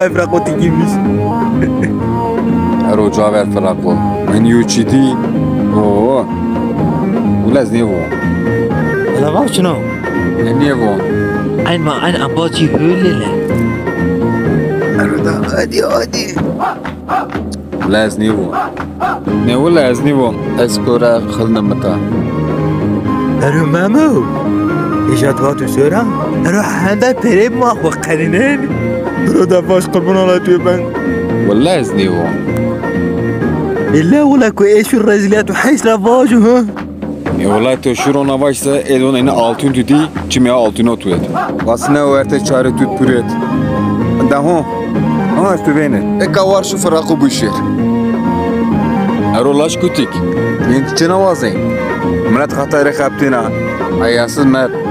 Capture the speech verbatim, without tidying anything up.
Ay, firaqo tîkî bîs. Ero ca ver firaqo. Min yo çî dî. Oo. Wila ez nêvo. Ela vav çino? E, nêvo. Eyn ma eyn embazî hölele. Ero da, hadi, hadi. Wila ez nêvo. Ne wila ez nêvo. Ez kora xilne mita. Ero Memo. Îja tu tu sora. Ero hende perê ma xo qerînen. Bro da baş qurban ola tu ben. Wila ez nêvo. Illa wila ku eşu reziliyat u heşra vajo ha. E, wela to şiro na vaş se, ê don ene altın tu dî, çimê altın o tu et. Vasne o erte çare tu pür et. Da ho. Ama tu vêne. Eka war şu firaqo buşêr. Ero laş kutik. Yên çina wazên. Milet xatarê xeptêna. Hayasız mert.